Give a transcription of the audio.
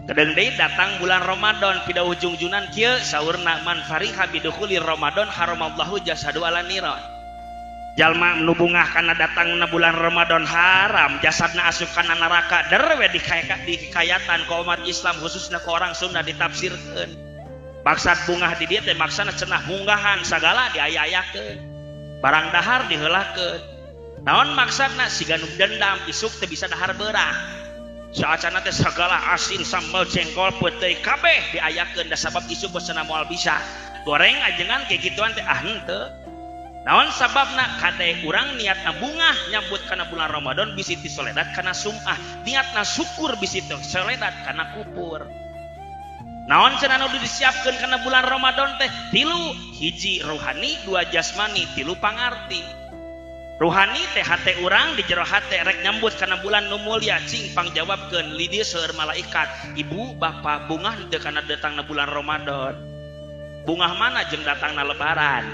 Kedeung deui datang bulan Ramadan pida ujung-junan kieu saurna man fariha bidukhuli Ramadan haramallahu jasadu ala niran. Jalma nu bungah kana datangna bulan Ramadan haram jasadna asup kana neraka der we dikayatan ku umat Islam khususna ku orang Sunda ditafsirkeun. Maksad bungah di dieu teh maksana cenah munggahan sagala diaya-ayakeun. Barang dahar diheulakeun. Naon maksudna siga nu dendam isuk teu bisa dahar beurang. Saacana teh sagala asin sambal jengkol peuteuy kabeh diayakeun da sabab isuk bosana moal bisa. Goreng ajengan kayak gituan teh ah henteu. Naon sababna kade urang niatna bungah nyambut kana bulan Ramadan bisi ti soledat kana sum'ah, niatna syukur bisi ti soledat kana kupur. Naon cenah nu disiapkeun kana bulan Ramadan teh tilu, hiji rohani, dua jasmani, tilu pangarti. Ruhani teh hate urang di jero hate rek nyambut kana bulan nu mulia cing pangjawabkeun li dieu seueur malaikat, ibu bapak bungah teu kana datangna bulan Ramadan. Bungah mana jeung datangna lebaran?